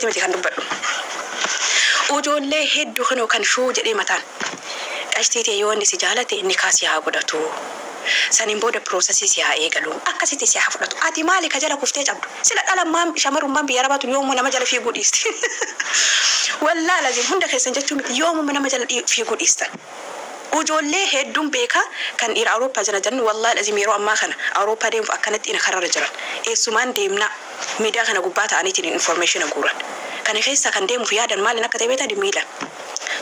Miti kan dubbadhu. Ujoollee heddu kinoo kan shuu jedhee mataan. Qashtii tee yoo inni si jaalate nikaa si haa godhatu. Saniin booda process si haa eegalu. Akkasitti si haa fudhatu. Ati maali ka jala kuftee cabdu? Sila dhalammaan shamarummaan biyya arabaa tun yoomuma nama jala fiiguu dhiisti. Wallahi lazim hunda keessan jechuu miti yoomuma nama jala fiiguu dhiistan. Ujoollee heddun beeka kan dhiira Awurooppaa janajanan wallahi lazim yeroo ammaa kana Awurooppaa deemuuf akkanatti ina kararra jiran. Eessumaan deemnaa miidiyaa kana gubbaa ta'aniitiin informationa guuran. Kana keessaa kan deemuuf yaadan maalin akka ta'e beektani miilan.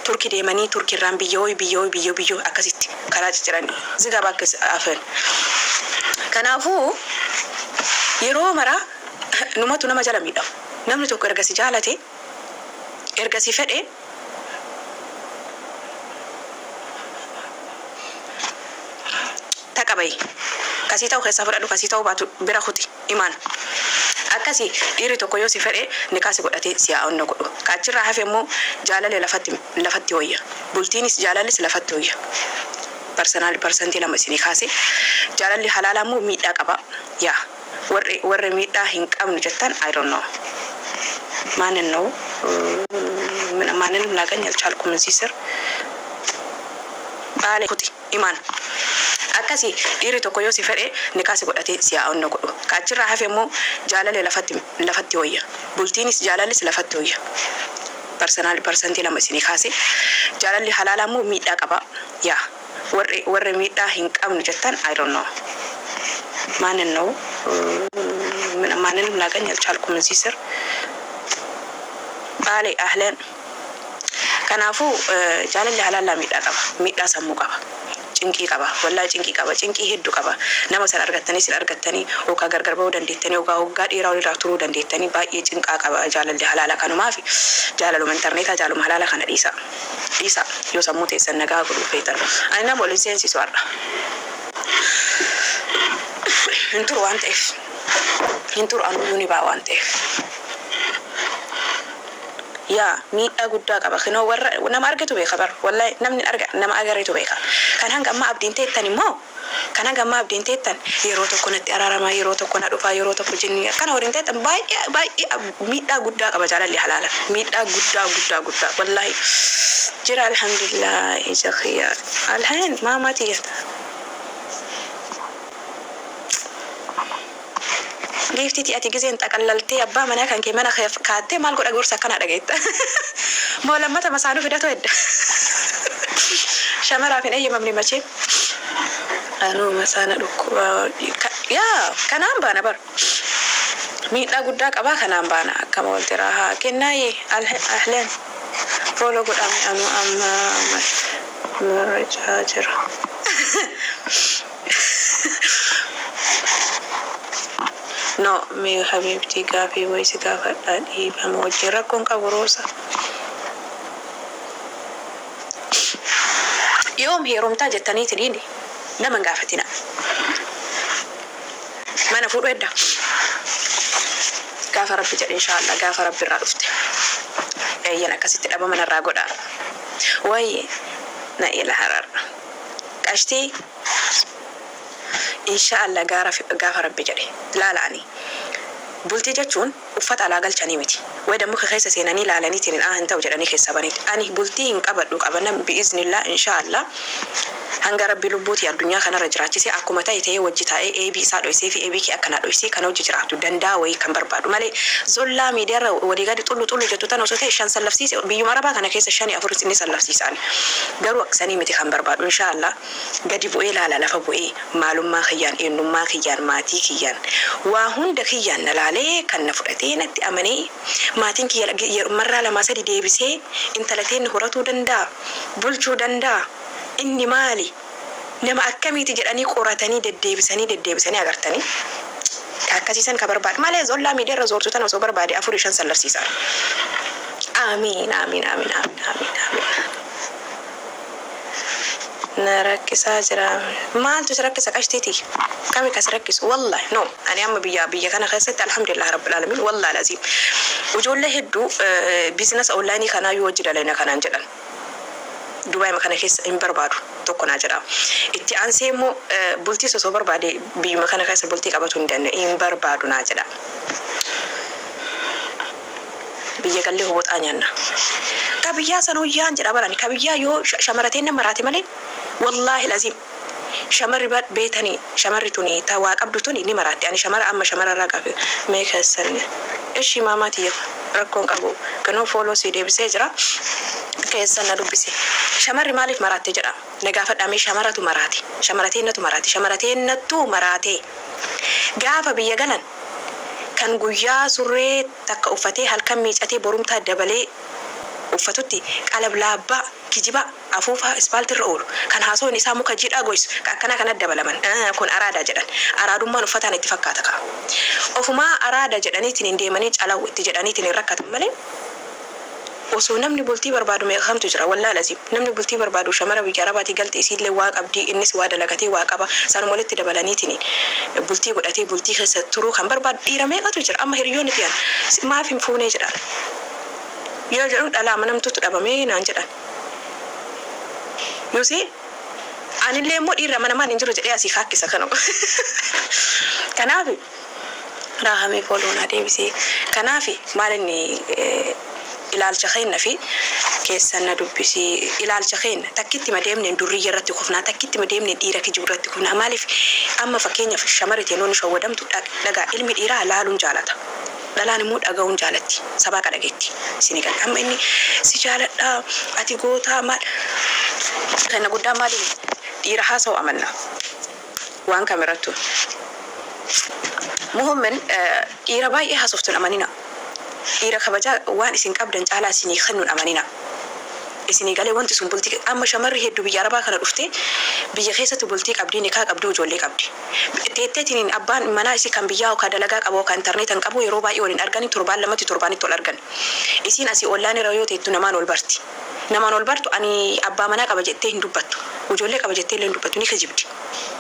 Turki deemanii Turki irraan biyya hoyi biyya hoyi biyya biyya hoyi akkasitti karaa cicciranii ziga bakka afan. Kanaafuu yeroo mara numatu nama jala miidhama. Namni tokko erga si jaalate erga si fedhe taqabayi. Ka sii ta'u keessaa fudhadhu ka sii ta'uu baatu bira kuti. Imaan. Akkasi dhiirri tokko yoo si fedhe nikaa si godhatee si haa onna godhu. Ka achirraa hafe immoo jaalale lafatti lafatti wayya. Bultiinis jaalallis lafatti wayya. Personal parsantii 2 isinii kaase. Jaalalli halaalaa immoo miidhaa qaba. Yaa warri warri miidhaa hin qabnu jettan I don't know. Maanin ነው ማንንም ላገኝ አልቻልኩም እዚህ ስር baale kuti. Imaan. Akkasi dhiirri tokko yoo si fedhe nikaa si godhatee si haa onna godhu. Ka achirraa hafe immoo jaalale lafatti lafatti wayya. Bultiinis jaalallis lafatti wayya. Personal parsantii 2 isinii kaase. Jaalalli halaalaa immoo miidhaa qaba. Yaa warri warri miidhaa hin qabnu jettan I don't know. ማንን ነው ማንንም ላገኝ አልቻልኩም እዚህ ስር baale ahleen. Kanaafuu jaalalli halaallaa miidhaa qaba. Miidhaa sammuu qaba. Cinqii qaba. Wallaahi cinqii qaba. Cinqii heddu qaba. Nama san argattanii sin argattanii yookaan gargar bahuu dandeettanii yookaan waggaa dheeraa walirraa turuu dandeettanii baay'ee cinqaa qaba jaalalli halaala kanumaafi jaalaluma intarneetaa jaaluma halaala kana dhiisaa. Dhiisaa yoo sammuu teessan nagaa godhuu feetan. Ani nama wal hin seensisu har'a. Hin turu waan ta'eef. Hin turu anuyyuu ni ba'a waan ta'eef. Yaa miidhaa guddaa qaba kinoo warra nama argetu beeka bar wallahi namni arga nama agaretu beeka kan hanga ammaa abdiin teettan immoo kan hanga ammaa abdiin teettan yeroo tokko natti araarama yeroo tokko na dhufaa yeroo tokko jinnii akkana waliin teettan baay'ee baay'ee miidhaa guddaa qaba jaalalli halaala miidhaa guddaa guddaa guddaa wallahi jira alhamdulillah ija kiyya alhayn maamaa tiyya Giiftiitii ati gizeen xaqallaltee abbaa manaa kan kee mana kee kaattee maal godha gorsa akkanaa dhageetta. Moo lammata masaanuu fidatoo edda. Shamaraaf hin eeyyamamne machee. Anuu masaana dhukkuba. Yaa kanaan baana bar. Miidhaa guddaa qabaa kanaan baana akkama walte raahaa kennaayee ahleen follow godhame anuu amma marachaa jira. No mee habiibtii gaafii wayi si gaafadha dhiifama wajjin rakkoon qabu roosa. Yoom heerumtaa jettaniitiniin nama hin gaafatinaa. Mana fuudhu hedda. Gaafa rabbi jedhe inshaallah gaafa rabbi irraa dhufte. Eeyyan akkasitti dhabama narraa godhaa. Wayi na ila harar. Qashtii Insha'Allah gaafa rabbi jedhe laala ani bultii jechuun uffata alaa galchanii miti way muka keessa seenanii laalaniitiin aa hin ta'u jedhanii keessaa baniiti ani bultii hin qabadhu qabannan bi'iznillah insha'Allah hanga rabbi lubbuu tiyya addunyaa kanarra jiraachisee akkuma ta'e ta'ee wajji taa'ee eebii isaa dhoysee fi eebii kee akka naa dhoysee kana wajji jiraatu danda'a wayii kan barbaadu malee zollaa miidiyaarra walii gadi xullu xullu jettu tana osoo ta'e shan sallafsiise biyyuma arabaa kana keessa shanii afur ni sallafsiisa ani garuu akksanii miti kan barbaadu insha'Allah Gadi bu'ee laala lafa bu'ee maalummaa kiyyaan eennummaa kiyyaan maatii kiyyaan waa hunda kiyyaan na laalee kan na fudhatee natti amanee maatiin kiyya marraa lamaa sadi deebisee intala teenna horatuu danda'a bulchuu danda'a inni maali nama akkamiiti jedhanii qoratanii deddeebisanii deddeebisanii agartanii ka akkasii san ka barbaadu malee zollaa miidiyaa irra zoortu tana osoo barbaade afurii shan sallafsiisa. Aamiin aamiin aamiin aamiin aamiin aamiin. Na rakkisaa jira. Maaltu si rakkisa qashtii tiyya? Kami ka si rakkisu? Wallahi no ani amma biyya biyya kana keessatti alhamdulillah rabbil alamin wallahi alazim ijoollee hedduu business online kanaayyuu wajji dalayna kanaan jedhan. Dubaayima kana keessa hin barbaadu tokko naa jedha. Itti aansee immoo bultiis osoo barbaade biyyuma kana keessa bultii qabatu hin danda'u hin barbaadu naa jedha. Biyya gallee hoboxaa nyaanna. Ka biyyaa sanuu yaan jedha barani. Ka biyyaa yoo shamarateen nama maraate malee, wallaahi laziim, shamarri beetanii shamarri tuni ta waa qabdu tuni ni maraatti. Ani shamara amma shamara irraa qabe mee keessan. Ishii maamaa tiyya, rakkoon qabu ganoo follow sii deebisee jira. Keessan na dubbise. Shamarri maaliif maraatte jedha na gaafadhaa mee. Shamaratu maraate, shamarateennatu maraate, shamarateennattu maraate. Gaafa biyya galan kan guyyaa surree takka uffatee halkan miicatee borumtaa dabalee uffatutti qalablaabbaa kijiba afuufaa ispaaltirra oolu, kan haasoon isaa muka jiidhaa goysu, ka akkanaa kanatti dabalaman. Kun araada jedhan. Araadummaan uffataan itti fakkaata kaa. Ofumaa araada jedhaniitiin hin deemanii calaw itti jedhaniitiin hin rakkatan malee, osoo namni bultii barbaadu meeqa kamtu jira? Wallaahi laziim, namni bultii barbaadu shamara biyya Arabaatii galti, isiillee waa qabdii, innis waa dalagatee waa qaba, sanuma walitti dabalaniitiin bultii godhatee bultii keessa turuu kan barbaadu dhiira meeqatu jira? Amma hiriyoonni tiyan maaf hin fuunee jedhan yoo jedhu, dhala amanamtuutu dhabamee naan jedhan. You see, anillee immoo dhiirri amanamaan hin jiru jedhee asii kaakkisa kanuma. Kanaaf raahamee follow naa deebisee. Kanaaf maal inni ilaalcha keenna fi keessan na dubbisi. Ilaalcha keenna takkitti ma deemneen durriyya irratti kufnaa, takkitti ma deemneen dhiira kijibu irratti kufnaa. Maaliif? Amma fakkeenyaaf shamarri teenoonni shawwadamtu dhagaa. Ilmi dhiiraa laaluun jaalata, dhalaan immoo dhaga'uun jaalatti, sabaaqa dhageetti isin gala. Amma inni si jaaladhaa, ati gootaa, maal kana guddaa maaliin dhiira haasa'u amanna waan kamirrattu. Muhimmin dhiira baay'ee haasoftuun amanina. Dhiira kabajaa waan isin qabdan caalaa isinii kennuun amanina. Isinii galee? Wanti sun bultii. Amma shamarri hedduu biyya Arabaa kana dhuftee biyya keessatti bultii qabdii, nikaa qabdii, ijoollee qabdi. Teetteetiin abbaan manaa isii kan biyyaa yookaan dalagaa qabu yookaan intarneeta hin qabu, yeroo baay'ee waliin arganii torbaan lamatti torbaanitti ol argan. Isiin asii ollaan irra yoo teettu namaan ol barti. Namaan ol bartu, ani abbaa manaa qaba jettee hin dubbattu. Ijoollee qaba jettee illee hin dubbattu, ni kijibdi.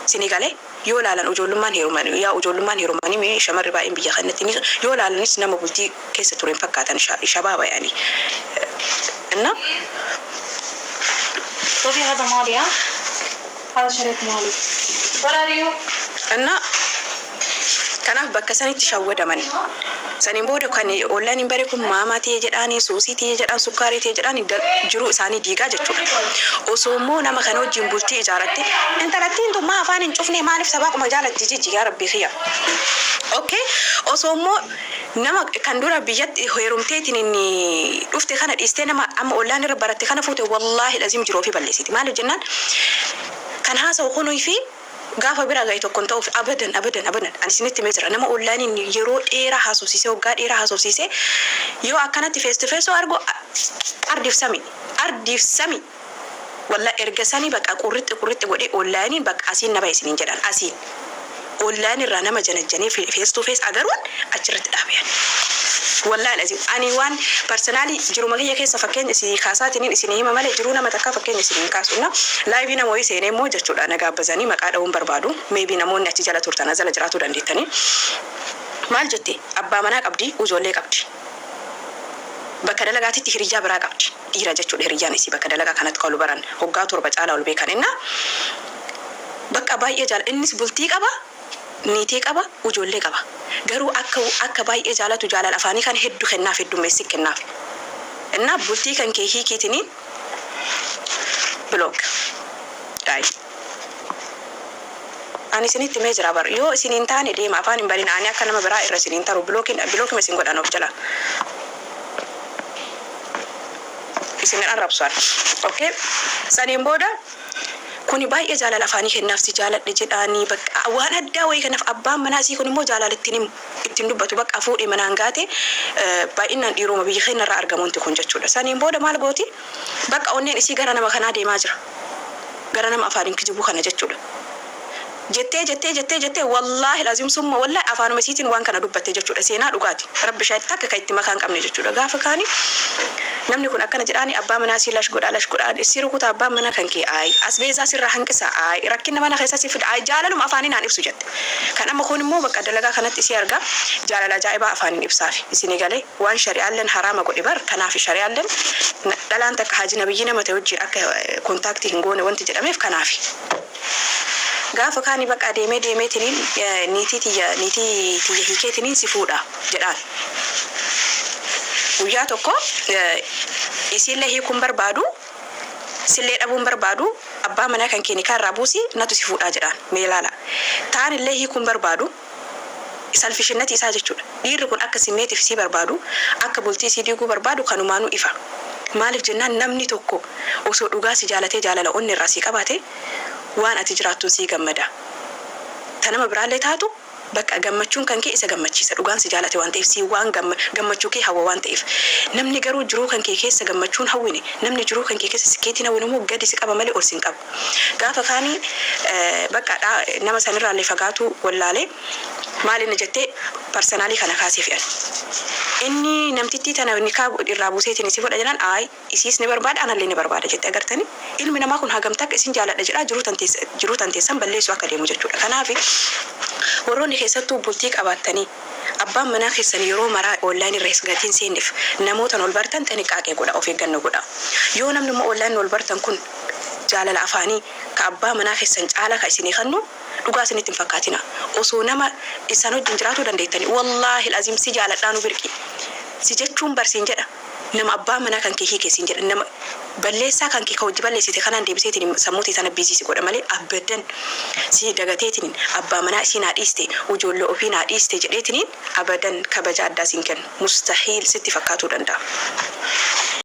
Isinii galee? Yoo laalan ijoollummaan heeruman, yaa ijoollummaan heerumanii mee shamarri baay'een biyya kanatti ni yoo laalanis nama bultii keessa ture hin fakkaatan, shabaaba yaani. እና شوفي، هذا مالي، ها، هذا شريط مالي. Where are you? እና kanaaf bakka sanitti shawwadaman. Saniin booda kan ollaan hin bare kun maamaa ta'e jedhaanii, suusii ta'e jedhaan, sukkaarii ta'e jedhaan jiruu isaanii diigaa jechuudha. Osoo immoo nama kana wajjin bultii ijaarratte, intalattiin tun maa afaan hin cufne? Maaliif sabaaquma jaalatti jijji? Yaa Rabbii kiyya. Okay, osoo immoo nama kan dura biyyatti heerumteetiin inni dhufte kana dhiistee nama amma ollaan irra baratte kana fuute, wallaahi lazim jiruu ofii balleessiti. Maaliif jennaan, kan haasa'u kunii fi gaafa bira gahe tokkon ta'uuf abadan, abadan, abadan. Ani isinitti himee jira. Nama onlaayiniin yeroo dheeraa haasofsiisee, waggaa dheeraa haasofsiisee, yoo akkanatti face to face argu ardiif sami, ardiif sami. Walla erga sanii bakka qurrixxi qurrixxi godhee onlaayiniin bakka asiin nama isiniin jedhan, asiin online irraa nama janajjanee face to face agaruun achirratti dhaabiyan. Wallaahi lazim, ani waan personally jiruma kiyya keessa fakkeenya isinii kaasaatiniin isinii hima malee jiruu nama takkaa fakkeenya isinii hin kaasu. Na live nama wayii seenee immoo jechuudha na gaabbazanii, maqaa dha'uun barbaadu. Maybe namoonni achi jala turtan jala jiraatuu dandeettanii. Maal jette? Abbaa manaa qabdi, ijoollee qabdi. Bakka dalagaatitti hiriyyaa biraa qabdi. Dhiira jechuudha hiriyyaan isii, bakka dalagaa kanatti kan ol baran waggaa 7 caalaa ol beekan. Innaa bakka baay'ee jaala, innis bultii qaba, niitii qaba, ijoollee qaba. Garuu akka baay'ee jaalatu jaalala afaanii kan hedduu kennaaf, heddummeessi kennaaf. Innaa bultii kan kee hiikiitiniin block daa'im. Ani isinitti himee jira bar. Yoo isin hin taane deema, afaan hin barin. Ani akka nama biraa irra isin hin taru. Blockiin blockima isin godhan of jala. Isin hin arrabsu ani. Okay? Saniin booda kuni baay'ee jaalala afaanii kennaaf, si jaaladhe jedhaanii, bakka waan addaa wayii kanaaf. Abbaan manaa isii kun immoo jaalala ittiin himu, ittiin dubbatu, bakka fuudhee manaan gaate. Baay'inaan dhiiruma biyya keenya irraa argamu wanti kun jechuudha. Saniin booda maal gooti? Bakka onneen isii gara nama kanaa deemaa jira. Gara nama afaaniin kijibuu kana jechuudha. Jettee jettee jettee jettee, wallaahi lazim summa wallaahi, afaanuma isiitiin waan kana dubbatte jechuudha. Seenaa dhugaati. Rabbi shaayid takka kan itti makaa hin qabne jechuudha. Gaafa kaani namni kun akkana jedhaani, abbaa manaa sii lash godhaa, lash godhaa, si rukuta abbaan manaa kan kee, ayi asbeezaa sirraa hanqisa, ayi rakkina mana keessa si fida, ayi jaalaluma afaaniin haan ibsu jette. Kan amma kun immoo bakka dalagaa kanatti isii argaa, jaalala ajaa'ibaa afaaniin ibsaafi. Isinii galee? Waan shari'aalleen haraama godhe bar. Kanaaf shari'aalleen dhalaan takka haji nabiyyi nama ta'e wajjin akka contact hin goone wanti jedhameef kanaafi. Gaafa kaani bakka deemee deemeetiniin niitii tiyya hiikeetiniin si fuudha jedhaan. Guyyaa tokko isiillee hiikuun barbaadu, sillee dhabuun barbaadu, abbaa manaa kan kee nikaa irraa buusi, natu si fuudhaa jedhaan. Mee ilaala. Taan illee hiikuun barbaadu, selfishness isaa jechuudha. Dhiirri kun akka simmeetiif isii barbaadu, akka bultii isii diiguu barbaadu kanumaanuu ifa. Maaliif jennaan, namni tokko osoo dhugaa si jaalatee, jaalala onni irraa sii qabaate, waan ati jiraattuun sii gammada. Ta nama biraallee taatu, bakka gammachuun kan kee isa gammachiisa, dhugaan si jaalate waan ta'eef, si waan gammachuu kee hawwa waan ta'eef. Namni garuu jiruu kan kee keessa gammachuun hawwine, namni jiruu kan kee keessa sikkeetiin hawwine immoo gadi si qaba malee ol si hin qabu. Gaafa kaanii bakka nama sanirraallee fagaatu wallaalee, maal inni jettee personally kana kaasee fe'an. Inni namtittii tana nikaa irraa buuseetiin si fudha jedhaan, ayi, isiis ni barbaada, anallee ni barbaada jette. Agartanii, ilmi namaa kun hagamta akka isin jaaladha jedhaa jiruu tanteessan balleessuu akka deemu jechuudha. Kanaaf warroonni keessattuu bultii qabaattanii abbaan manaa keessan yeroo maraa online irra gatiin seenneef namootan ol bartan, xiniqqaaqee godha, of eeggannoo godha. Yoo namni immoo online ol bartan kun jaalala afaanii ka abbaa manaa keessan caala ka isinii kennu dhugaa isinitti hin fakkaatina. Osoo nama isaan wajjin jiraatuu dandeettanii, wallaahi azim, si jaaladhaanu birqi si jechuun barsiin jedha, nama abbaa manaa kan kee hiike siin jedha, nama balleessaa kan kee ka hojii balleessite kanaan deebiseetiin sammuu tee tana busy si godha malee, abbadan si dagateetiin abbaa manaa isii naa dhiiste, ijoollee ofii naa dhiiste jedheetiin abadan kabaja addaa siin kennu mustahiil sitti fakkaatuu danda'a.